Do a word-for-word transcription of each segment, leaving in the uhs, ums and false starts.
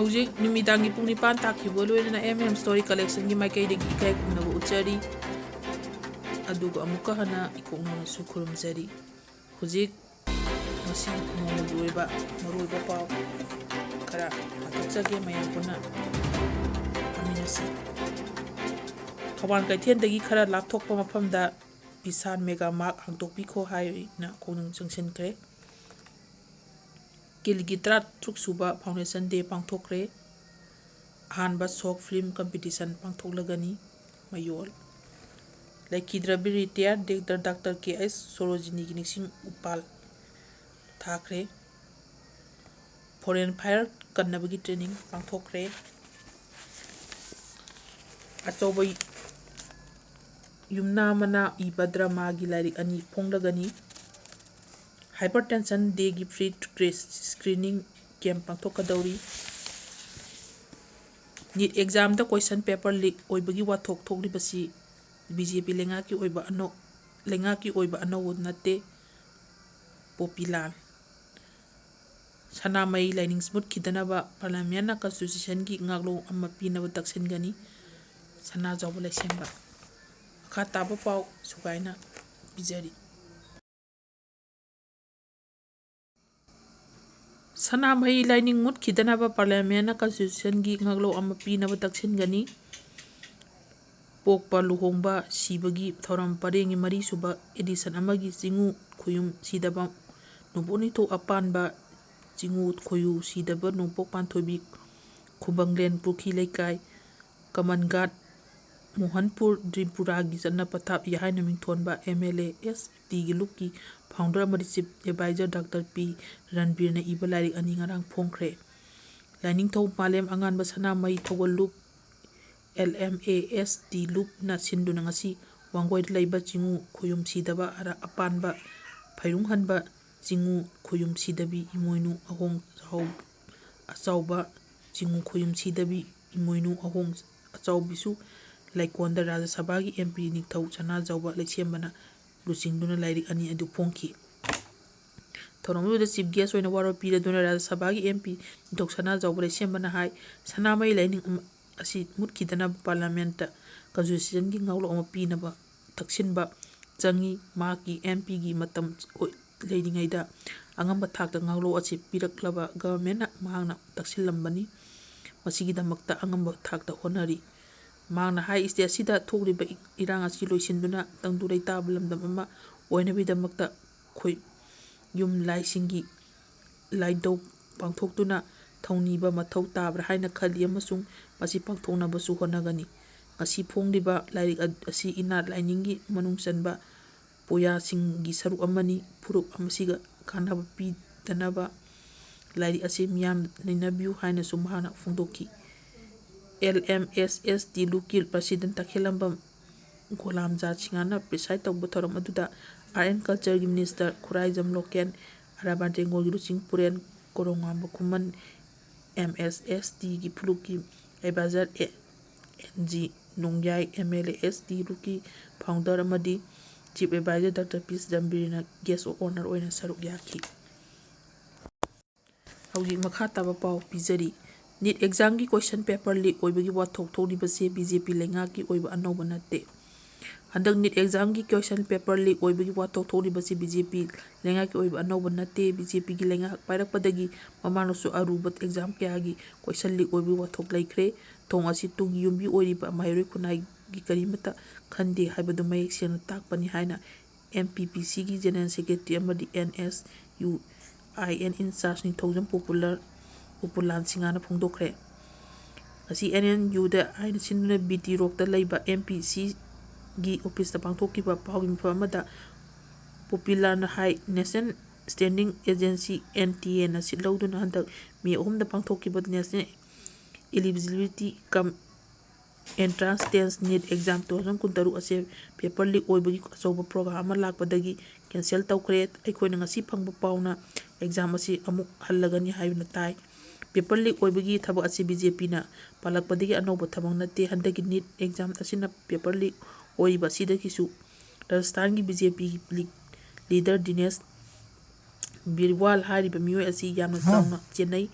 ꯍꯧꯖꯤꯛ ꯅꯨꯃꯤꯗꯥꯡꯒꯤ ꯄꯨꯡ ꯅꯤꯄꯥꯟ ꯇꯥꯈꯤꯕꯒ ꯂꯣꯏꯅꯅ M M Story Collectionꯒꯤ ꯃꯥꯏꯀꯩꯗꯒꯤ ꯏꯀꯥꯏ ꯈꯨꯝꯅꯕ ꯎꯠꯆꯔꯤ꯫ ꯑꯗꯨꯒ ꯑꯃꯨꯛꯀ ꯍꯟꯅ ꯏꯀꯣꯛ ꯅꯧꯅꯁꯨ ꯈꯨꯔꯨꯝꯖꯔꯤ꯫ ꯍꯧꯖꯤꯛ ꯉꯁꯤ ꯅꯣꯡꯃꯒꯤ ꯑꯣꯏꯕ ꯃꯔꯨꯑꯣꯏꯕ ꯄꯥꯎ ꯈꯔ ꯄꯥꯊꯣꯛꯆꯒꯦ, ꯃꯌꯥꯝ ꯄꯨꯟꯅ ꯄꯥꯃꯤꯟꯅꯁꯤ꯫ ꯊꯧꯕꯥꯜ ꯀꯩꯊꯦꯜꯗꯒꯤ ꯈꯔ ꯂꯥꯞꯊꯣꯛꯄ ꯃꯐꯝꯗ ꯕꯤꯁꯥꯜ Mega Mart ꯍꯥꯡꯗꯣꯛꯄꯤꯈꯣ ꯍꯥꯏꯅ ꯈꯣꯡꯖꯪ ꯆꯪꯁꯤꯟꯈ꯭ꯔꯦ꯫ ꯀꯤꯜꯒꯤ ꯇꯔꯥꯇꯔꯨꯛ ꯁꯨꯕ Foundation Day ꯄꯥꯡꯊꯣꯛꯈ꯭ꯔꯦ꯫ ꯑꯍꯥꯟꯕ short film competition ꯄꯥꯡꯊꯣꯛꯂꯒꯅꯤ꯫ ꯃꯌꯣꯜ ꯂꯩꯈꯤꯗ꯭ꯔꯕꯤ retired director Doctor K S ꯁꯣꯔꯣꯖꯤꯅꯤꯒꯤ ꯅꯤꯡꯁꯤꯡ ꯎꯄꯥꯜ ꯊꯥꯈ꯭ꯔꯦ꯫ Forest fire ꯀꯟꯅꯕꯒꯤ training ꯄꯥꯡꯊꯣꯛꯈ꯭ꯔꯦ꯫ ꯑꯆꯧꯕ ꯌꯨꯝꯅꯥ ꯃꯅꯥ ꯏꯕ dramaꯒꯤ ꯂꯥꯏꯔꯤꯛ ꯑꯅꯤ ꯐꯣꯡꯂꯒꯅꯤ꯫ Hypertension Dayꯒꯤ free screening camp ꯄꯥꯡꯊꯣꯛꯀꯗꯧꯔꯤ꯫ NEET examꯗ question paper leak ꯑꯣꯏꯕꯒꯤ ꯋꯥꯊꯣꯛ ꯊꯣꯛꯂꯤꯕꯁꯤ BJP ꯂꯩꯉꯥꯛꯀꯤ ꯑꯣꯏꯕ ꯑꯅꯧ-, ꯂꯩꯉꯥꯛꯀꯤ ꯑꯣꯏꯕ ꯑꯅꯧꯕ ꯅꯠꯇꯦ꯫ ꯄꯣꯄꯤꯂꯥꯜ꯫ ꯁꯅꯥꯃꯍꯤ ꯂꯥꯏꯅꯤꯡ ꯃꯨꯠꯈꯤꯗꯅꯕ Parliamentꯅ Constitutionꯒꯤ ꯉꯥꯛꯂꯧ ꯑꯃ ꯄꯤꯅꯕ ꯇꯛꯁꯤꯟꯒꯅꯤ꯫ ꯁꯅꯥꯖꯥꯎꯕ ꯂꯩꯁꯦꯝꯕ꯫ ꯃꯈꯥ ꯇꯥꯕ ꯄꯥꯎ ꯁꯨꯒꯥꯏꯅ ꯄꯤꯖꯔꯤ꯫ ꯁꯅꯥꯃꯍꯤ ꯂꯥꯏꯅꯤꯡ ꯃꯨꯠꯈꯤꯗꯅꯕ Parliamentꯅ Constitutionꯒꯤ ꯉꯥꯛꯂꯧ ꯑꯃ ꯄꯤꯅꯕ ꯇꯛꯁꯤꯟꯒꯅꯤ꯫ ꯄꯣꯛꯄ, ꯂꯨꯍꯣꯡꯕ, ꯁꯤꯕꯒꯤ ꯊꯧꯔꯝ ꯄꯔꯦꯡꯒꯤ ꯃꯔꯤꯁꯨꯕ edition ꯑꯃꯒꯤ ꯆꯤꯡꯉꯨ ꯈꯣꯌꯨꯝ ꯁꯤꯗꯕ ꯅꯣꯡꯄꯣꯛ ꯅꯤꯡꯊꯧ ꯑꯄꯥꯟꯕ, ꯆꯤꯡꯉꯨ ꯈꯣꯌꯨ ꯁꯤꯗꯕ ꯅꯣꯡꯄꯣꯛ ꯄꯥꯟꯊꯣꯏꯕꯤ, ꯈꯨꯕꯪꯂꯦꯟ ꯄꯨꯈ꯭ꯔꯤ ꯂꯩꯀꯥꯏ, ꯀꯃꯟꯒꯥꯠ, ꯃꯣꯍꯟꯄꯨꯔ, ꯇ꯭ꯔꯤꯄꯨꯔꯥꯒꯤ ꯆꯠꯅ ꯄꯊꯥꯞ ꯌꯥꯍꯥꯏꯅ ꯃꯤꯡꯊꯣꯟꯕ MLA ST ꯒꯤ ꯂꯨꯞꯀꯤ founder ꯑꯃꯗꯤ chief advisor Doctor P ꯔꯟꯕꯤꯔꯅ ꯏꯕ ꯂꯥꯏꯔꯤꯛ ꯑꯅꯤ ꯉꯔꯥꯡ ꯐꯣꯡꯈ꯭ꯔꯦ꯫ ꯂꯥꯏꯅꯤꯡꯊꯧ ꯃꯥꯂꯦꯝ ꯑꯉꯥꯟꯕ ꯁꯅꯥꯃꯍꯤ ꯊꯧꯒꯜ ꯂꯨꯞ, LMAST ꯂꯨꯞꯅ ꯁꯤꯟꯗꯨꯅ ꯉꯁꯤ ꯋꯥꯡꯒꯣꯏꯗ ꯂꯩꯕ ꯆꯤꯡꯉꯨ ꯈꯣꯌꯨꯝ ꯁꯤꯗꯕ ꯑꯔꯥ-, ꯑꯄꯥꯟꯕ ꯐꯩꯔꯨꯡꯍꯟꯕ ꯆꯤꯡꯉꯨ ꯈꯣꯌꯨꯝ ꯁꯤꯗꯕꯤ ꯏꯃꯣꯏꯅꯨ ꯑꯍꯣꯡ ꯆꯥꯎ-, ꯑꯆꯥꯎꯕ ꯆꯤꯡꯉꯨ ꯈꯣꯌꯨꯝ ꯁꯤꯗꯕꯤ ꯏꯃꯣꯏꯅꯨ ꯑꯍꯣꯡ ꯑꯆꯥꯎꯕꯤꯁꯨ ꯂꯩꯀꯣꯟꯗ ꯔꯥꯖ꯭ꯌ ꯁꯚꯥꯒꯤ MP ꯅꯤꯡꯊꯧ ꯁꯅꯥꯖꯥꯎꯕ ꯂꯩꯁꯦꯝꯕꯅ ꯂꯨꯆꯤꯡꯗꯨꯅ ꯂꯥꯏꯔꯤꯛ ꯑꯅꯤ ꯑꯗꯨ ꯐꯣꯡꯈꯤ꯫ ꯊꯧꯔꯝꯗꯨꯗ ꯆꯤꯐ ꯒꯦꯁ ꯑꯣꯏꯅ ꯋꯥꯔꯣꯜ ꯄꯤꯔꯗꯨꯅ ꯔꯥꯖ꯭ꯌ ꯁꯚꯥꯒꯤ ꯑꯦꯝ ꯄꯤ ꯅꯤꯡꯊꯧ ꯁꯅꯥꯖꯥꯎꯕ ꯂꯩꯁꯦꯝꯕꯅ ꯍꯥꯏ, ꯁꯅꯥꯃꯍꯤ ꯂꯥꯏꯅꯤꯡ ꯑꯃ-, ꯑꯁꯤ ꯃꯨꯠꯈꯤꯗꯅꯕ ꯄꯥꯔꯂꯤꯌꯥꯃꯦꯟꯠꯇ ꯀꯟꯁꯇꯤꯇ꯭ꯌꯨꯁꯟꯒꯤ ꯉꯥꯛꯂꯧ ꯑꯃ ꯄꯤꯅꯕ ꯇꯛꯁꯤꯟꯕ ꯆꯪꯏ꯫ ꯃꯍꯥꯛꯀꯤ ꯑꯦꯝ ꯄꯤꯒꯤ ꯃꯇꯝ ꯑꯣꯏ-, ꯂꯩꯔꯤꯉꯩꯗ ꯑꯉꯝꯕ ꯊꯥꯛꯇ ꯉꯥꯛꯂꯧ ꯑꯁꯤ ꯄꯤꯔꯛꯂꯕ ꯒꯚꯔꯟꯃꯦꯟꯠꯅ ꯃꯍꯥꯛꯅ ꯇꯛꯁꯤꯜꯂꯝꯕꯅꯤ꯫ ꯃꯁꯤꯒꯤꯗꯃꯛꯇ ꯑꯉꯝꯕ ꯊꯥꯛꯇ ꯍꯣꯠꯅꯔꯤ꯫ ꯃꯍꯥꯛꯅ ꯍꯥꯏ, ꯁ꯭ꯇꯦꯠ ꯑꯁꯤꯗ ꯊꯣꯛꯂꯤꯕ ꯏꯔꯥꯡ ꯑꯁꯤ ꯂꯣꯏꯁꯤꯟꯗꯨꯅ ꯇꯪꯗꯨ ꯂꯩꯇꯥꯕ ꯂꯝꯗꯝ ꯑꯃ ꯑꯣꯏꯅꯕꯒꯤꯗꯃꯛꯇ ꯈꯣꯌꯨꯝ ꯂꯥꯏꯁꯤꯡꯒꯤ ꯂꯥꯏꯙꯧ ꯄꯥꯡꯊꯣꯛꯇꯨꯅ ꯊꯧꯅꯤꯕ ꯃꯊꯧ ꯇꯥꯕ꯭ꯔꯥ ꯍꯥꯏꯅ ꯈꯜꯂꯤ ꯑꯃꯁꯨꯡ ꯃꯁꯤ ꯄꯥꯡꯊꯣꯛꯅꯕꯁꯨ ꯍꯣꯠꯅꯒꯅꯤ꯫ ꯉꯁꯤ ꯐꯣꯡꯂꯤꯕ ꯂꯥꯏꯔꯤꯛ ꯑ-, ꯑꯁꯤ ꯏꯅꯥꯠ ꯂꯥꯏꯅꯤꯡꯒꯤ ꯃꯅꯨꯡ ꯆꯟꯕ ꯄꯨꯌꯥꯁꯤꯡꯒꯤ ꯁꯔꯨꯛ ꯑꯃꯅꯤ꯫ ꯐꯨꯔꯨꯞ ꯑꯃꯁꯤꯒ ꯀꯥꯟꯅꯕ ꯄꯤꯗꯅꯕ ꯂꯥꯏꯔꯤꯛ ꯑꯁꯤ ꯃꯤꯌꯥꯝ ꯅꯩꯅꯕꯤꯌꯨ ꯍꯥꯏꯅꯁꯨ ꯃꯍꯥꯛꯅ ꯐꯣꯡꯗꯣꯛꯈꯤ꯫ L M S S T ꯂꯨꯞꯀꯤ ꯄ꯭ꯔꯁꯤꯗꯦꯟꯠ ꯇꯈꯦꯂꯝꯕꯝ ꯒꯣꯂꯥꯝꯖꯥꯠ ꯁꯤꯡꯍꯅ preside ꯇꯧꯕ ꯊꯧꯔꯝ ꯑꯗꯨꯗ Art and Cultureꯒꯤ Minister ꯈꯨꯔꯥꯏꯖꯝ ꯂꯣꯀꯦꯟ, ꯑꯔꯥꯕꯥꯟ ꯇꯦꯡꯒꯣꯜꯒꯤ ꯂꯨꯆꯤꯡ Puren, Korungamba Khuman, M S S ꯇꯤꯒꯤ ꯐꯨꯂꯨꯞꯀꯤ advisor A N G Nongyai, M L A S T ꯂꯨꯞꯀꯤ founder ꯑꯃꯗꯤ chief advisor ꯗꯥꯛꯇꯔ ꯄꯤ ꯆꯤꯗꯝꯕꯤꯔꯅ guest of honour ꯑꯣꯏꯅ ꯁꯔꯨꯛ ꯌꯥꯈꯤ꯫ ꯍꯧꯖꯤꯛ ꯃꯈꯥ ꯇꯥꯕ ꯄꯥꯎ ꯄꯤꯖꯔꯤ꯫ ꯅꯤꯠ examꯒꯤ question paper leak ꯑꯣꯏꯕꯒꯤ ꯋꯥꯊꯣꯛ ꯊꯣꯛꯂꯤꯕꯁꯤ ꯕꯤ ꯖꯦ ꯄꯤ ꯂꯩꯉꯥꯛꯀꯤ ꯑꯣꯏꯕ ꯑꯅꯧꯕ ꯅꯠꯇꯦ꯫ ꯍꯟꯗꯛ ꯅꯤꯠ examꯒꯤ question paper leak ꯑꯣꯏꯕꯒꯤ ꯋꯥꯊꯣꯛ ꯊꯣꯛꯂꯤꯕꯁꯤ ꯕꯤ ꯖꯦ ꯄꯤ ꯂꯩꯉꯥꯛꯀꯤ ꯑꯣꯏꯕ ꯑꯅꯧꯕ ꯅꯠꯇꯦ꯫ ꯕꯤ ꯖꯦ ꯄꯤꯒꯤ ꯂꯩꯉꯥꯛ ꯄꯥꯏꯔꯛꯄꯗꯒꯤ ꯃꯃꯥꯡꯗꯁꯨ ꯑꯔꯨꯕ exam ꯀꯌꯥꯒꯤ question leak ꯑꯣꯏꯕꯒꯤ ꯋꯥꯊꯣꯛ ꯂꯩꯈ꯭ꯔꯦ꯫ ꯊꯣꯡ ꯑꯁꯤ ꯇꯨꯡꯒꯤ ꯌꯨꯝꯕꯤ ꯑꯣꯏꯔꯤꯕ ꯃꯍꯩꯔꯣꯏ ꯈꯨꯟꯅꯥꯏꯒꯤ ꯀꯔꯤꯃꯠꯇ ꯈꯟꯗꯦ ꯍꯥꯏꯕꯗꯨ ꯃꯌꯦꯛ ꯁꯦꯡꯅ ꯇꯥꯛꯄꯅꯤ ꯍꯥꯏꯅ ꯑꯦꯝ ꯄꯤ ꯄꯤ ꯁꯤꯒꯤ General Secretary ꯑꯃꯗꯤ N S U I N in charge Ningthoujam Popular, Populan ꯁꯤꯡꯍꯅ ꯐꯣꯡꯗꯣꯛꯈ꯭ꯔꯦ꯫ ꯉꯁꯤ ꯑꯦꯟ ꯑꯦꯟ ꯌꯨꯗ ꯍꯥꯏꯅ ꯁꯤꯟꯗꯨꯅ ꯕꯤ ꯇꯤ ꯔꯣꯛꯇ ꯂꯩꯕ ꯑꯦꯝ ꯄꯤ ꯁꯤꯒꯤ officeꯇ ꯄꯥꯡꯊꯣꯛꯈꯤꯕ ꯄꯥꯎꯒꯤ ꯃꯤꯐꯝ ꯑꯃꯗ ꯄꯣꯄꯨꯂꯥꯟꯅ ꯍꯥꯏ, National Standing Agency, N T Aꯅ ꯁꯤꯠ ꯂꯧꯗꯨꯅ ꯍꯟꯗꯛ ꯃꯦ ꯑꯍꯨꯝꯗ ꯄꯥꯡꯊꯣꯛꯈꯤꯕ National Eligibility cum Entrance Test, NEET exam two thousand twenty-six ꯑꯁꯤ paper leak ꯑꯣꯏꯕꯒꯤ ꯑꯆꯧꯕ program ꯑꯃ ꯂꯥꯛꯄꯗꯒꯤ cancel ꯇꯧꯈ꯭ꯔꯦ꯫ ꯑꯩꯈꯣꯏꯅ ꯉꯁꯤ ꯐꯪꯕ ꯄꯥꯎꯅ exam ꯑꯁꯤ ꯑꯃꯨꯛ ꯍꯜꯂꯒꯅꯤ ꯍꯥꯏꯕꯅ ꯇꯥꯏ꯫ Paper leak ꯑꯣꯏꯕꯒꯤ ꯊꯕꯛ ꯑꯁꯤ ꯕꯤ ꯖꯦ ꯄꯤꯅ ꯄꯥꯜꯂꯛꯄꯗꯒꯤ ꯑꯅꯧꯕ ꯊꯕꯛ ꯅꯠꯇꯦ꯫ ꯍꯟꯗꯛꯀꯤ ꯅꯤꯠ exam ꯑꯁꯤꯅ paper leak ꯑꯣꯏꯔꯤꯕ ꯑꯁꯤꯗꯒꯤꯁꯨ ꯔꯥꯖꯁꯊꯥꯟꯒꯤ ꯕꯤ ꯖꯦ ꯄꯤꯒꯤ leader ꯗꯤꯅꯦꯁ ꯕꯤꯔꯋꯥꯜ ꯍꯥꯏꯔꯤꯕ ꯃꯤꯑꯣꯏ ꯑꯁꯤ ꯌꯥꯝꯅ ꯆꯥꯎꯅ ꯆꯦꯟꯅꯩ꯫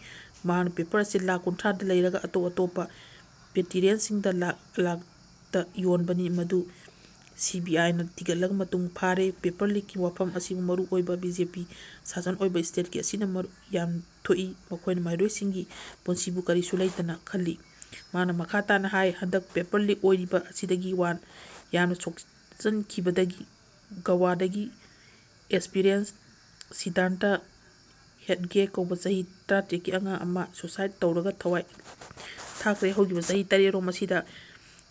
ꯃꯍꯥꯛꯅ ꯄꯦꯄꯔ ꯑꯁꯤ ꯂꯥꯈ ꯀꯨꯟꯊ꯭ꯔꯥꯗ ꯂꯩꯔꯒ ꯑꯇꯣꯞ ꯑꯇꯣꯞꯄ ꯄꯦꯇꯤꯔꯤꯌꯟꯁꯤꯡꯗ ꯂꯥꯈ ꯂꯥꯈꯇ ꯌꯣꯟꯕꯅꯤ꯫ ꯃꯗꯨ ꯁꯤ ꯕꯤ ꯑꯥꯏꯅ ꯊꯤꯒꯠꯂꯒ ꯃꯇꯨꯡ ꯐꯥꯔꯦ꯫ ꯄꯦꯄꯔ ꯂꯤꯛꯀꯤ ꯋꯥꯐꯝ ꯑꯁꯤꯕꯨ ꯃꯔꯨ ꯑꯣꯏꯕ ꯕꯤ ꯖꯦ ꯄꯤ ꯁꯥꯁꯟ ꯑꯣꯏꯕ ꯁ꯭ꯇꯦꯠꯀꯤ ꯑꯁꯤꯅ ꯃꯔꯨ ꯌꯥꯝ ꯊꯣꯛꯏ꯫ ꯃꯈꯣꯏꯅ ꯃꯍꯩꯔꯣꯏꯁꯤꯡꯒꯤ ꯄꯨꯟꯁꯤꯕꯨ ꯀꯔꯤꯁꯨ ꯂꯩꯇꯅ ꯈꯜꯂꯤ꯫ ꯃꯥꯅ ꯃꯈꯥ ꯇꯥꯅ ꯍꯥꯏ, ꯍꯟꯗꯛ ꯄꯦꯄꯔ ꯂꯤꯛ ꯑꯣꯏꯔꯤꯕ ꯑꯁꯤꯗꯒꯤ ꯋꯥꯟ ꯌꯥꯝꯅ ꯁꯣꯛꯆꯟꯈꯤꯕꯗꯒꯤ ꯒꯋꯥꯗꯒꯤ ꯑꯦꯛꯁꯄꯤꯔꯤꯌꯦꯟꯁ ꯁꯤꯗꯥꯟꯇ ꯍꯦꯠꯒꯦ ꯀꯧꯕ ꯆꯍꯤ ꯇꯔꯥꯇꯔꯦꯠꯀꯤ ꯑꯉꯥꯡ ꯑꯃ ꯁꯨꯁꯥꯏꯠ ꯇꯧꯔꯒ ꯊꯋꯥꯏ ꯊꯥꯈ꯭ꯔꯦ꯫ ꯍꯧꯈꯤꯕ ꯆꯍꯤ ꯇꯔꯦꯠꯔꯣꯝ ꯑꯁꯤꯗ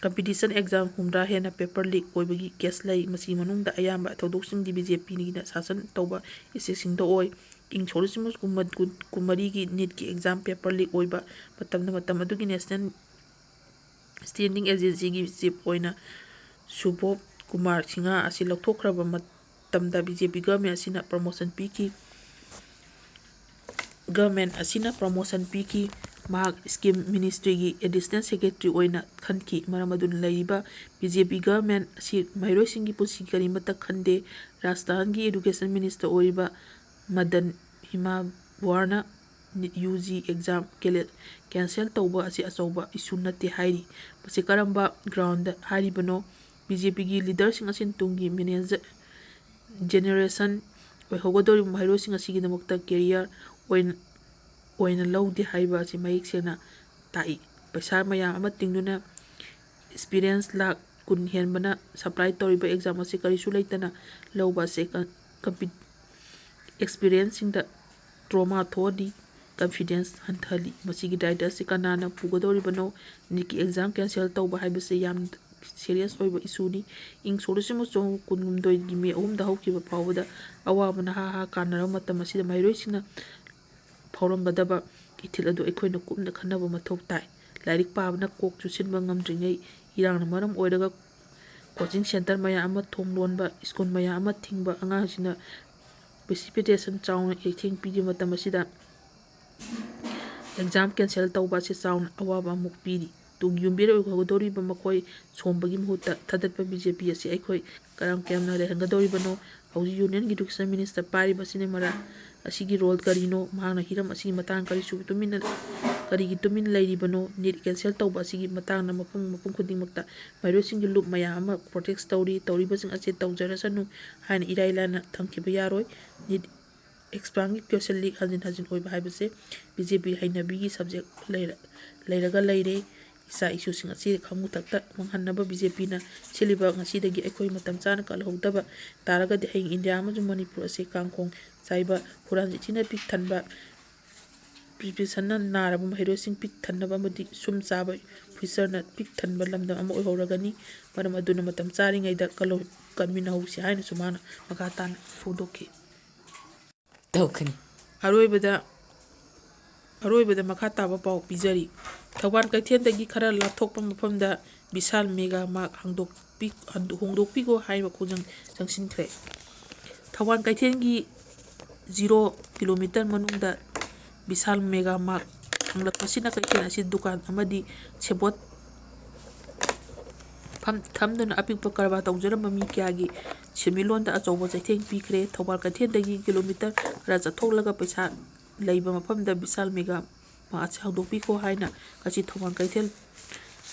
ꯀꯝꯄꯤꯇꯤꯁꯟ ꯑꯦꯛꯖꯥꯝ ꯍꯨꯝꯗ꯭ꯔꯥ ꯍꯦꯟꯅ ꯄꯦꯄꯔ ꯂꯤꯛ ꯑꯣꯏꯕꯒꯤ ꯀꯦꯁ ꯂꯩ꯫ ꯃꯁꯤꯒꯤ ꯃꯅꯨꯡꯗ ꯑꯌꯥꯝꯕ ꯊꯧꯗꯣꯛꯁꯤꯡꯗꯤ ꯕꯤ ꯖꯦ ꯄꯤꯅ ꯁꯥꯁꯟ ꯇꯧꯕ ꯁ꯭ꯇꯦꯠꯁꯤꯡꯗ ꯑꯣꯏ꯫ ꯏꯪ ꯁꯣꯛ ꯂꯤꯁꯤꯡ ꯑꯃ ꯆꯥꯃꯥꯄꯜ ꯀꯨꯟꯃꯔꯤꯒꯤ ꯅꯤꯠꯀꯤ ꯑꯦꯛꯖꯥꯝ ꯄꯦꯄꯔ ꯂꯤꯛ ꯑꯣꯏꯕ ꯃꯇꯝꯗ, ꯃꯇꯝ ꯑꯗꯨꯒꯤ ꯅꯦꯁꯅꯦꯜ ꯁ꯭ꯇꯦꯟꯗꯤꯡ ꯑꯦꯖꯦꯟꯁꯤꯒꯤ ꯆꯤꯐ ꯑꯣꯏꯅ ꯁꯨꯕꯣꯙ ꯀꯨꯃꯥꯔ ꯁꯤꯡꯍ ꯑꯁꯤ ꯂꯧꯊꯣꯛꯈ꯭ꯔꯕ ꯃꯇꯝꯗ ꯕꯤ ꯖꯦ ꯄꯤ ꯒꯚꯔꯟꯃꯦꯟ ꯑꯁꯤꯅ ꯄ꯭ꯔꯃꯣꯁꯟ ꯄꯤꯈꯤ꯫ ꯒꯚꯔꯟꯃꯦꯟ ꯑꯁꯤꯅ ꯄ꯭ꯔꯃꯣꯁꯟ ꯄꯤꯈꯤ꯫ ꯃꯍꯥꯛ ꯁ꯭ꯀꯤꯝ ꯃꯤꯅꯤꯁꯇ꯭ꯔꯤꯒꯤ ꯑꯦꯗꯤꯁꯅꯦꯜ ꯁꯦꯀ꯭ꯔꯦꯇꯔꯤ ꯑꯣꯏꯅ ꯈꯟꯈꯤ꯫ ꯃꯔꯝ ꯑꯗꯨꯅ ꯂꯩꯔꯤꯕ ꯕꯤ ꯖꯦ ꯄꯤ ꯒꯚꯔꯟꯃꯦꯟ ꯑꯁꯤ ꯃꯍꯩꯔꯣꯏꯁꯤꯡꯒꯤ ꯄꯨꯟꯁꯤ ꯀꯔꯤꯃꯠꯇ ꯈꯟꯗꯦ꯫ ꯔꯥꯖꯁꯊꯥꯟꯒꯤ ꯑꯦꯗꯨꯀꯦꯁꯟ ꯃꯤꯅꯤꯁꯇꯔ ꯑꯣꯏꯔꯤꯕ ꯃꯗꯟ ꯍꯤꯃꯥꯕꯨꯋꯥꯔꯅ ꯅꯤꯠ ꯌꯨ ꯖꯤ ꯑꯦꯛꯖꯥꯝ ꯀꯦꯂꯦ-, ꯀꯦꯟꯁꯦꯜ ꯇꯧꯕ ꯑꯁꯤ ꯑꯆꯧꯕ ꯏꯁꯨ ꯅꯠꯇꯦ ꯍꯥꯏꯔꯤ꯫ ꯃꯁꯤ ꯀꯔꯝꯕ ꯒ꯭ꯔꯥꯎꯟꯗ ꯍꯥꯏꯔꯤꯕꯅꯣ? ꯕꯤ ꯖꯦ ꯄꯤꯒꯤ ꯂꯤꯗꯔꯁꯤꯡ ꯑꯁꯤꯅ ꯇꯨꯡꯒꯤ ꯃꯦꯅꯦꯖꯔ ꯖꯦꯅꯦꯔꯦꯁꯟ ꯑꯣꯏꯍꯧꯒꯗꯧꯔꯤꯕ ꯃꯍꯩꯔꯣꯏꯁꯤꯡ ꯑꯁꯤꯒꯤꯗꯃꯛꯇ ꯀꯦꯔꯤꯌꯔ ꯑꯣꯏꯅ, ꯑꯣꯏꯅ ꯂꯧꯗꯦ ꯍꯥꯏꯕ ꯑꯁꯤ ꯃꯌꯦꯛ ꯁꯦꯡꯅ ꯇꯥꯛꯏ꯫ ꯄꯩꯁꯥ ꯃꯌꯥꯝ ꯑꯃ ꯇꯤꯡꯗꯨꯅ ꯑꯦꯛꯁꯄꯤꯔꯤꯌꯦꯟꯁ ꯂꯥꯈ ꯀꯨꯟ ꯍꯦꯟꯕꯅ ꯁꯄ꯭ꯂꯥꯏ ꯇꯧꯔꯤꯕ ꯑꯦꯛꯖꯥꯝ ꯑꯁꯤ ꯀꯔꯤꯁꯨ ꯂꯩꯇꯅ ꯂꯧꯕ ꯑꯁꯤ ꯀꯝ-, ꯀꯝꯄꯤ-, ꯑꯦꯛꯁꯄꯤꯔꯤꯌꯦꯟꯁꯁꯤꯡꯗ ꯇ꯭ꯔꯣꯃꯥ ꯊꯣꯛꯍꯜꯂꯤ, ꯀꯟꯐꯤꯗꯦꯟꯁ ꯍꯟꯊꯍꯜꯂꯤ꯫ ꯃꯁꯤꯒꯤ ꯗꯥꯏꯇ ꯑꯁꯤ ꯀꯅꯥꯅ ꯄꯨꯒꯗꯧꯔꯤꯕꯅꯣ? ꯅꯤꯠꯀꯤ ꯑꯦꯛꯖꯥꯝ ꯀꯦꯟꯁꯦꯜ ꯇꯧꯕ ꯍꯥꯏꯕꯁꯤ ꯌꯥꯝ ꯁꯤꯔꯤꯌꯁ ꯑꯣꯏꯕ ꯏꯁꯨꯅꯤ꯫ ꯏꯪ ꯁꯣꯛ ꯂꯤꯁꯤꯡ ꯑꯃ ꯆꯥꯃꯥꯄꯜ ꯀꯨꯟꯍꯨꯝꯗꯣꯏꯒꯤ ꯃꯦ ꯑꯍꯨꯝꯗ ꯍꯧꯈꯤꯕ ꯐꯥꯎꯕꯗ ꯑꯋꯥꯕꯅ ꯍꯥ ꯍꯥ ꯀꯥꯅꯔꯕ ꯃꯇꯝ ꯑꯁꯤꯗ ꯃꯍꯩꯔꯣꯏꯁꯤꯡꯅ ꯐꯥꯎꯔꯝꯒꯗꯕ ꯏꯊꯤꯜ ꯑꯗꯨ ꯑꯩꯈꯣꯏꯅ ꯀꯨꯞꯅ ꯈꯟꯅꯕ ꯃꯊꯧ ꯇꯥꯏ꯫ ꯂꯥꯏꯔꯤꯛ ꯄꯥꯕꯅ ꯀꯣꯛ ꯆꯨꯁꯤꯟꯕ ꯉꯝꯗ꯭ꯔꯤꯉꯩ, ꯏꯔꯥꯡꯅ ꯃꯔꯝ ꯑꯣꯏꯔꯒ ꯀꯣꯆꯤꯡ ꯁꯦꯟꯇꯔ ꯃꯌꯥꯝ ꯑꯃ ꯊꯣꯡ ꯂꯣꯟꯕ, ꯁ꯭ꯀꯨꯜ ꯃꯌꯥꯝ ꯑꯃ ꯊꯤꯡꯕ, ꯑꯉꯥꯡꯁꯤꯡꯅ ꯄ꯭ꯔꯤꯁꯤꯄꯤꯇꯦꯁꯟ ꯆꯥꯎꯅ ꯆꯩꯊꯦꯡ ꯄꯤꯔꯤꯕ ꯃꯇꯝ ꯑꯁꯤꯗ ꯑꯦꯛꯖꯥꯝ ꯀꯦꯟꯁꯦꯜ ꯇꯧꯕ ꯑꯁꯤ ꯆꯥꯎꯅ ꯑꯋꯥꯕ ꯑꯃꯨꯛ ꯄꯤꯔꯤ꯫ ꯇꯨꯡꯒꯤ ꯌꯨꯝꯕꯤꯔꯦꯜ ꯑꯣꯏꯍꯧꯒꯗꯧꯔꯤꯕ ꯃꯈꯣꯏ ꯁꯣꯝꯕꯒꯤ ꯃꯍꯨꯠꯇ ꯊꯥꯗꯠꯄ ꯕꯤ ꯖꯦ ꯄꯤ ꯑꯁꯤ ꯑꯩꯈꯣꯏ ꯀꯔꯝ ꯀꯌꯥꯝꯅ ꯂꯩꯍꯟꯒꯗꯧꯔꯤꯕꯅꯣ? ꯍꯧꯖꯤꯛ ꯌꯨꯅꯤꯌꯟꯒꯤ ꯏꯗꯨꯀꯦꯁꯟ ꯃꯤꯅꯤꯁꯇꯔ ꯄꯥꯏꯔꯤꯕ ꯑꯁꯤꯅ ꯃꯔꯥ-, ꯑꯁꯤꯒꯤ ꯔꯣꯜ ꯀꯔꯤꯅꯣ? ꯃꯍꯥꯛꯅ ꯍꯤꯔꯝ ꯑꯁꯤꯒꯤ ꯃꯇꯥꯡ ꯀꯔꯤꯁꯨ ꯇꯨꯃꯤꯟꯅ, ꯀꯔꯤꯒꯤ ꯇꯨꯃꯤꯟ ꯂꯩꯔꯤꯕꯅꯣ? ꯅꯤꯠ ꯀꯦꯟꯁꯦꯜ ꯇꯧꯕ ꯑꯁꯤꯒꯤ ꯃꯇꯥꯡꯗ ꯃꯐꯝ, ꯃꯐꯝ ꯈꯨꯗꯤꯡꯃꯛꯇ ꯃꯍꯩꯔꯣꯏꯁꯤꯡꯒꯤ ꯂꯨꯞ ꯃꯌꯥꯝ ꯑꯃ ꯄ꯭ꯔꯣꯇꯦꯁ ꯇꯧꯔꯤ꯫ ꯇꯧꯔꯤꯕꯁꯤꯡ ꯑꯁꯤ ꯇꯧꯖꯔꯁꯅꯨ ꯍꯥꯏꯅ ꯏꯔꯥꯏ ꯂꯥꯏꯅ ꯊꯝꯈꯤꯕ ꯌꯥꯔꯣꯏ꯫ ꯅꯤꯠ ꯑꯦꯛꯁꯄꯥꯝꯒꯤ ꯀ꯭ꯋꯦꯁꯟ ꯂꯤꯛ ꯍꯟꯖꯤꯟ ꯍꯟꯖꯤꯟ ꯑꯣꯏꯕ ꯍꯥꯏꯕꯁꯦ ꯕꯤ ꯖꯦ ꯄꯤ ꯍꯩꯅꯕꯤꯒꯤ ꯁꯕꯖꯦꯛ ꯂꯩꯔ-, ꯂꯩꯔꯒ ꯂꯩꯔꯦ꯫ ꯏꯆꯥ ꯏꯁꯨꯁꯤꯡ ꯑꯁꯤ ꯈꯪꯕ ꯊꯛꯇ ꯃꯥꯡꯍꯟꯅꯕ ꯕꯤ ꯖꯦ ꯄꯤꯅ ꯁꯤꯜꯂꯤꯕ ꯉꯁꯤꯗꯒꯤ ꯑꯩꯈꯣꯏ ꯃꯇꯝ ꯆꯥꯅ ꯀꯜꯍꯧꯗꯕ ꯇꯥꯔꯒꯗꯤ ꯍꯌꯦꯡ ꯏꯟꯗꯤꯌꯥ ꯑꯃꯁꯨꯡ ꯃꯅꯤꯄꯨꯔ ꯑꯁꯤ ꯀꯥꯡꯈꯣꯡ ꯆꯥꯏꯕ, ꯍꯨꯔꯥꯟ ꯆꯤꯊꯤꯅ ꯄꯤꯛ ꯊꯟꯕ, ꯄ꯭ꯔꯤꯄꯦꯁꯟꯅ ꯅꯥꯔꯕ ꯃꯍꯩꯔꯣꯏꯁꯤꯡ ꯄꯤꯛ ꯊꯟꯅꯕ ꯑꯃꯗꯤ ꯁꯨꯝ ꯆꯥꯕ ꯐ꯭ꯌꯨꯆꯔꯅ ꯄꯤꯛ ꯊꯟꯕ ꯂꯝꯗꯝ ꯑꯃ ꯑꯣꯏꯍꯧꯔꯒꯅꯤ꯫ ꯃꯔꯝ ꯑꯗꯨꯅ ꯃꯇꯝ ꯆꯥꯔꯤꯉꯩꯗ ꯀꯜꯍꯧ-, ꯀꯟꯃꯤꯟꯅꯍꯧꯁꯤ ꯍꯥꯏꯅꯁꯨ ꯃꯥꯅ ꯃꯈꯥ ꯇꯥꯅ ꯐꯣꯡꯗꯣꯛꯈꯤ꯫ ꯇꯧꯈꯤꯅꯤ꯫ ꯑꯔꯣꯏꯕꯗ, ꯑꯔꯣꯏꯕꯗ ꯃꯈꯥ ꯇꯥꯕ ꯄꯥꯎ ꯄꯤꯖꯔꯤ꯫ ꯊꯧꯕꯥꯜ ꯀꯩꯊꯦꯜꯗꯒꯤ ꯈꯔ ꯂꯥꯞꯊꯣꯛꯄ ꯃꯐꯝꯗ ꯕꯤꯁꯥꯜ ꯃꯦꯒꯥ ꯃꯥꯔꯠ ꯍꯥꯡꯗꯣꯛꯄꯤ-, ꯍꯣꯡꯗꯣꯛꯄꯤꯈꯣ ꯍꯥꯏꯕ ꯈꯣꯡꯖꯪ ꯆꯪꯁꯤꯟꯈ꯭ꯔꯦ꯫ ꯊꯧꯕꯥꯜ ꯀꯩꯊꯦꯜꯒꯤ ꯖꯤꯔꯣ ꯀꯤꯂꯣꯃꯤꯇꯔ ꯃꯅꯨꯡꯗ ꯕꯤꯁꯥꯜ ꯃꯦꯒꯥ ꯃꯥꯔꯠ ꯍꯥꯡꯂꯛꯄꯁꯤꯅ ꯀꯩꯊꯦꯜ ꯑꯁꯤ ꯗꯨꯀꯥꯟ ꯑꯃꯗꯤ ꯁꯦꯟꯄꯣꯠ ꯐꯝ-, ꯊꯝꯗꯨꯅ ꯑꯄꯤꯛꯄ ꯀꯔꯕꯥꯔ ꯇꯧꯖꯔꯝꯕ ꯃꯤ ꯀꯌꯥꯒꯤ ꯁꯦꯟꯃꯤꯠꯂꯣꯟꯗ ꯑꯆꯧꯕ ꯆꯩꯊꯦꯡ ꯄꯤꯈ꯭ꯔꯦ꯫ ꯊꯧꯕꯥꯜ ꯀꯩꯊꯦꯜꯗꯒꯤ ꯀꯤꯂꯣꯃꯤꯇꯔ ꯈꯔ ꯆꯠꯊꯣꯛꯂꯒ ꯄꯩꯁꯥ ꯂꯩꯕ ꯃꯐꯝꯗ ꯕꯤꯁꯥꯜ ꯃꯦꯒꯥ ꯃꯥꯔꯠ ꯑꯁꯤ ꯍꯥꯡꯗꯣꯛꯄꯤꯈꯣ ꯍꯥꯏꯅ ꯉꯁꯤ ꯊꯧꯕꯥꯜ ꯀꯩꯊꯦꯜ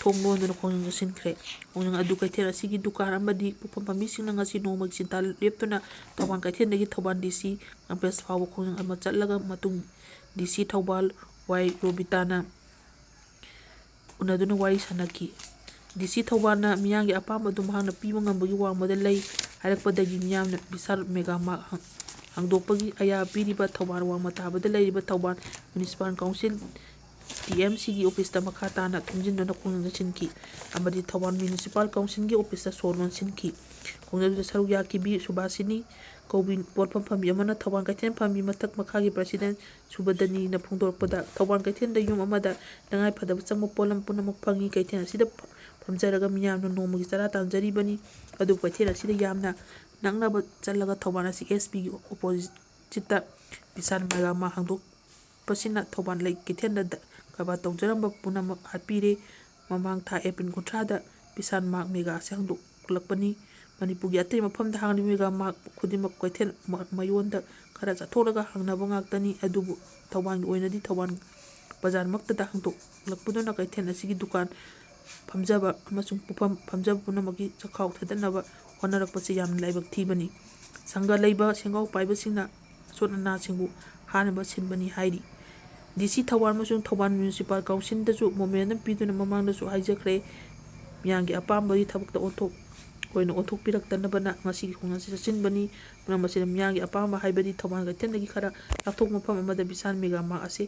ꯊꯣꯡ ꯂꯣꯟꯗꯨꯅ ꯈꯣꯡꯖꯪ ꯆꯪꯁꯤꯟꯈ꯭ꯔꯦ꯫ ꯈꯣꯡꯖꯪ ꯑꯗꯨ ꯀꯩꯊꯦꯜ ꯑꯁꯤꯒꯤ ꯗꯨꯀꯥꯟ ꯑꯃꯗꯤ ꯄꯣꯠꯐꯝ ꯐꯝꯕꯤꯁꯤꯡꯅ ꯉꯁꯤ ꯅꯣꯡꯃꯒꯤ ꯆꯤꯟꯊꯥ ꯂꯦꯞꯇꯨꯅ ꯊꯧꯕꯥꯜ ꯀꯩꯊꯦꯜꯗꯒꯤ ꯊꯧꯕꯥꯜ ꯗꯤ ꯁꯤ ꯀꯝꯄ꯭ꯂꯦꯛꯁ ꯐꯥꯎꯕ ꯈꯣꯡꯖꯪ ꯑꯃ ꯆꯠꯂꯒ ꯃꯇꯨꯡ ꯗꯤ ꯁꯤ ꯊꯧꯕꯥꯜ ꯋꯥꯏ ꯔꯣꯕꯤꯇꯥꯅ ꯎꯅꯗꯨꯅ ꯋꯥꯔꯤ ꯁꯥꯅꯈꯤ꯫ ꯗꯤ ꯁꯤ ꯊꯧꯕꯥꯜꯅ ꯃꯤꯌꯥꯝꯒꯤ ꯑꯄꯥꯝꯕ ꯑꯗꯨ ꯃꯍꯥꯛꯅ ꯄꯤꯕ ꯉꯝꯕꯒꯤ ꯋꯥꯡꯃꯗ ꯂꯩ ꯍꯥꯏꯔꯛꯄꯗꯒꯤ ꯃꯤꯌꯥꯝꯅ ꯕꯤꯁꯥꯜ ꯃꯦꯒꯥ ꯃꯥꯔꯠ ꯍꯥꯡ-, ꯍꯥꯡꯗꯣꯛꯄꯒꯤ ꯑꯌꯥꯕ ꯄꯤꯔꯤꯕ ꯊꯧꯕꯥꯜ ꯋꯥꯡꯃ ꯇꯥꯕꯗ ꯂꯩꯔꯤꯕ Thoubal municipal council, T M ꯁꯤꯒꯤ ꯑꯣꯐꯤꯁꯇ ꯃꯈꯥ ꯇꯥꯅ ꯊꯣꯝꯖꯤꯟꯗꯨꯅ ꯈꯣꯡꯖꯪ ꯆꯪꯁꯤꯟꯈꯤ ꯑꯃꯗꯤ ꯊꯧꯕꯥꯜ ꯃ꯭ꯌꯨꯅꯤꯁꯤꯄꯥꯜ ꯀꯥꯎꯟꯁꯤꯜꯒꯤ ꯑꯣꯐꯤꯁꯇ ꯁꯣ ꯂꯣꯟꯁꯤꯟꯈꯤ꯫ ꯈꯣꯡꯖꯪꯗꯨꯗ ꯁꯔꯨꯛ ꯌꯥꯈꯤꯕꯤ ꯁꯨꯕꯥꯁꯤꯅꯤ ꯀꯧꯕꯤ ꯄꯣꯠꯐꯝ ꯐꯝꯕꯤ ꯑꯃꯅ ꯊꯧꯕꯥꯜ ꯀꯩꯊꯦꯜ ꯐꯝꯕꯤ ꯃꯊꯛ ꯃꯈꯥꯒꯤ ꯄ꯭ꯔꯁꯤꯗꯦꯟ ꯁꯨꯕꯗꯅꯤꯅ ꯐꯣꯡꯗꯣꯔꯛꯄꯗ, ꯊꯧꯕꯥꯜ ꯀꯩꯊꯦꯜꯗ ꯌꯨꯝ ꯑꯃꯗ ꯇꯉꯥꯏ ꯐꯗꯕ ꯆꯪꯕ ꯄꯣꯠꯂꯝ ꯄꯨꯝꯅꯃꯛ ꯐꯪꯉꯤ꯫ ꯀꯩꯊꯦꯜ ꯑꯁꯤꯗ ꯐ-, ꯐꯝꯖꯔꯒ ꯃꯤꯌꯥꯝꯅ ꯅꯣꯡꯃꯒꯤ ꯆꯔꯥ ꯇꯥꯟꯖꯔꯤꯕꯅꯤ꯫ ꯑꯗꯨꯕꯨ ꯀꯩꯊꯦꯜ ꯑꯁꯤꯗ ꯌꯥꯝꯅ ꯅꯛꯅꯕ ꯆꯠꯂꯒ ꯊꯧꯕꯥꯜ ꯑꯁꯤ ꯑꯦꯁ ꯄꯤꯒꯤ ꯑꯣꯄꯣꯖꯤꯠꯇ ꯕꯤꯁꯥꯜ ꯃꯦꯒꯥ ꯃꯥꯔꯠ ꯍꯥꯡꯗꯣꯛꯄꯁꯤꯅ ꯊꯧꯕꯥꯜ ꯂꯩ ꯀꯩꯊꯦꯜꯗ ꯀꯔꯕꯥꯔ ꯇꯧꯖꯔꯝꯕ ꯄꯨꯝꯅꯃꯛ ꯍꯥꯠꯄꯤꯔꯦ꯫ ꯃꯃꯥꯡ ꯊꯥ ꯑꯦꯄ꯭ꯔꯤꯜ ꯀꯨꯟꯊ꯭ꯔꯥꯗ ꯕꯤꯁꯥꯜ ꯃꯥꯔꯠ ꯃꯦꯒꯥ ꯑꯁꯤ ꯍꯥꯡꯗꯣꯛꯂꯛꯄꯅꯤ꯫ ꯃꯅꯤꯄꯨꯔꯒꯤ ꯑꯇꯩ ꯃꯐꯝꯗ ꯍꯥꯡꯂꯤꯕ ꯃꯦꯒꯥ ꯃꯥꯔꯠ ꯈꯨꯗꯤꯡꯃꯛ ꯀꯩꯊꯦꯜ ꯃ-, ꯃꯌꯣꯟꯗ ꯈꯔ ꯆꯠꯊꯣꯛꯂꯒ ꯍꯥꯡꯅꯕ ꯉꯥꯛꯇꯅꯤ꯫ ꯑꯗꯨꯕꯨ ꯊꯧꯕꯥꯜꯒꯤ ꯑꯣꯏꯅꯗꯤ ꯊꯧꯕꯥꯜ ꯕꯖꯥꯔꯃꯛꯇꯗ ꯍꯥꯡꯗꯣꯛꯂꯛꯄꯗꯨꯅ ꯀꯩꯊꯦꯜ ꯑꯁꯤꯒꯤ ꯗꯨꯀꯥꯟ ꯐꯝꯖꯕ ꯑꯃꯁꯨꯡ ꯄꯣꯠꯐꯝ ꯐꯝꯖꯕ ꯄꯨꯝꯅꯃꯛꯀꯤ ꯆꯈꯥꯎ ꯊꯥꯗꯠꯅꯕ ꯍꯣꯠꯅꯔꯛꯄꯁꯤ ꯌꯥꯝꯅ ꯂꯥꯏꯕꯛ ꯊꯤꯕꯅꯤ꯫ ꯁꯪꯒ ꯂꯩꯕ ꯁꯦꯟꯒꯥꯎ ꯄꯥꯏꯕꯁꯤꯡꯅ ꯑꯁꯣꯠ ꯑꯅꯥꯁꯤꯡꯕꯨ ꯍꯥꯠꯅꯕ ꯁꯤꯟꯕꯅꯤ ꯍꯥꯏꯔꯤ꯫ ꯗꯤ ꯁꯤ ꯊꯧꯕꯥꯜ ꯑꯃꯁꯨꯡ ꯊꯧꯕꯥꯜ ꯃ꯭ꯌꯨꯅꯤꯁꯤꯄꯥꯜ ꯀꯥꯎꯟꯁꯤꯜꯗꯁꯨ ꯃꯣꯃꯦꯟꯇꯝ ꯄꯤꯗꯨꯅ ꯃꯃꯥꯡꯗꯁꯨ ꯍꯥꯏꯖꯈ꯭ꯔꯦ, ꯃꯤꯌꯥꯝꯒꯤ ꯑꯄꯥꯝꯕꯒꯤ ꯊꯕꯛꯇ ꯑꯣꯟꯊꯣꯛ-, ꯑꯣꯏꯅ ꯑꯣꯟꯊꯣꯛꯄꯤꯔꯛꯇꯅꯕꯅ ꯉꯁꯤꯒꯤ ꯈꯣꯡꯖꯪ ꯑꯁꯤ ꯆꯠꯁꯤꯟꯕꯅꯤ꯫ ꯃꯔꯝ ꯑꯁꯤꯅ ꯃꯤꯌꯥꯝꯒꯤ ꯑꯄꯥꯝꯕ ꯍꯥꯏꯕꯗꯤ ꯊꯧꯕꯥꯜ ꯀꯩꯊꯦꯜꯗꯒꯤ ꯈꯔ ꯂꯥꯞꯊꯣꯛꯄ ꯃꯐꯝ ꯑꯃꯗ ꯕꯤꯁꯥꯜ ꯃꯦꯒꯥ ꯃꯥꯔꯠ ꯑꯁꯤ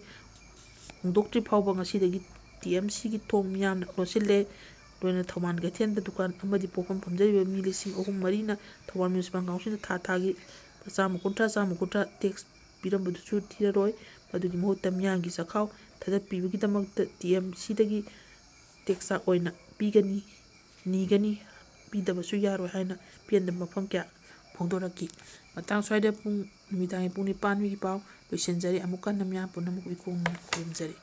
ꯍꯣꯡꯗꯣꯛꯇ꯭ꯔꯤ ꯐꯥꯎꯕ ꯉꯁꯤꯗꯒꯤ ꯇꯤ ꯑꯦꯝ ꯁꯤꯒꯤ ꯊꯣꯡ ꯃꯤꯌꯥꯝꯅ ꯂꯣꯟꯁꯤꯜꯂꯦ꯫ ꯂꯣꯏꯅꯅ ꯊꯧꯕꯥꯜ ꯀꯩꯊꯦꯜꯗ ꯗꯨꯀꯥꯟ ꯑꯃꯗꯤ ꯄꯣꯠꯐꯝ ꯐꯝꯖꯔꯤꯕ ꯃꯤ ꯂꯤꯁꯤꯡ ꯑꯍꯨꯝ ꯃꯔꯤꯅ ꯊꯧꯕꯥꯜ ꯃ꯭ꯌꯨꯅꯤꯁꯤꯄꯥꯜ ꯀꯥꯎꯟꯁꯤꯜꯗ ꯊꯥ ꯊꯥꯒꯤ ꯆꯥꯝꯃ ꯀꯨꯟꯊ꯭ꯔꯥ, ꯆꯥꯝꯃ ꯀꯨꯟꯊ꯭ꯔꯥ ꯇꯦꯛꯁ ꯄꯤꯔꯝꯕꯗꯨꯁꯨ ꯊꯤꯔꯔꯣꯏ꯫ ꯃꯗꯨꯒꯤ ꯃꯍꯨꯠꯇ ꯃꯤꯌꯥꯝꯒꯤ ꯆꯈꯥꯎ ꯊꯥꯗꯠꯄꯤꯕꯒꯤꯗꯃꯛꯇ ꯇꯤ ꯑꯦꯝ ꯁꯤꯗꯒꯤ ꯇꯦꯛꯁ ꯑꯣꯏꯅ ꯄꯤꯒꯅꯤ, ꯅꯤꯒꯅꯤ, ꯄꯤꯗꯕꯁꯨ ꯌꯥꯔꯣꯏ ꯍꯥꯏꯅ ꯄꯦꯟꯗꯕ ꯃꯐꯝ ꯀꯌꯥ ꯐꯣꯡꯗꯣꯔꯛꯈꯤ꯫ ꯃꯇꯥꯡ ꯁ꯭ꯋꯥꯏꯗ ꯄꯨꯡ, ꯅꯨꯃꯤꯗꯥꯡꯒꯤ ꯄꯨꯡ ꯅꯤꯄꯥꯟꯒꯤ ꯄꯥꯎ ꯂꯣꯏꯁꯤꯟꯖꯔꯦ꯫ ꯑꯃꯨꯛ ꯍꯟꯅ ꯃꯤꯌꯥꯝ ꯄꯨꯝꯅꯃꯛꯄꯨ ꯏꯀꯣꯡꯅ ꯈꯨꯔꯨꯝꯖꯔꯤ꯫